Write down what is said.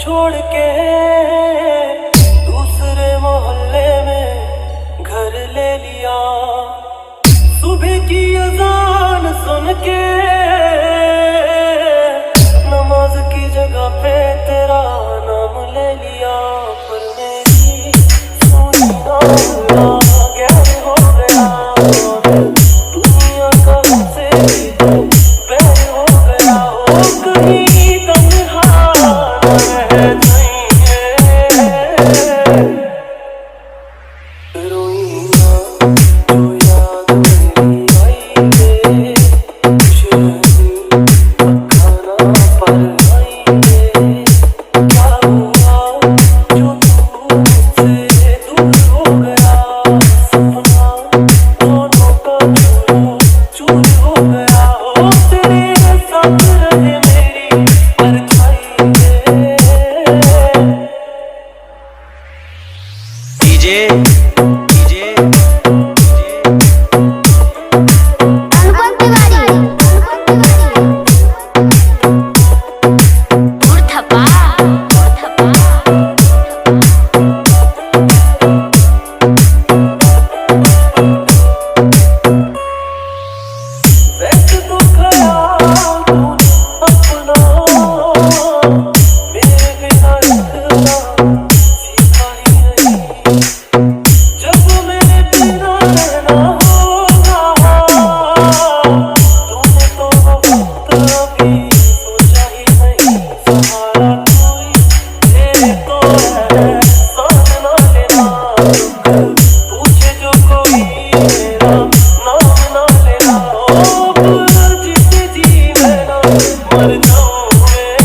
छोड़ के दूसरे मोहल्ले में घर ले लिया। सुबह की अजान सुन के नमाज की जगह पे तेरा नाम ले लिया। पर मेरी सुनी ना गैर हो गया, दुनिया का हमसे भी तू बैर हो गया। ओ कहीं तन्हा न रह जाइए, रोई ना जो याद मेरी आई वे, खुश रही खाना पर आई वे। क्या हुआ जो तू मुझसे दूर हो गया, सपना दोनों का चूर चूर हो गया। ओ तेरे साथ रहे मेरी परछाई वे। DJ DJ Anupam Tiwari, Thapa. वैसे तो ख्याल तूने अपना मेरे बिना रखना सीखा ही नहीं। जब मेरे बिना रहना होगा तूने तो वो वक्त अभी सोचा ही नहीं। सहारा कोई तेरे तो एहसान ना लेना, पूछे जो कोई मेरा नाम ना लेना। अब जीते जी मैं ना मर जाऊं मैं।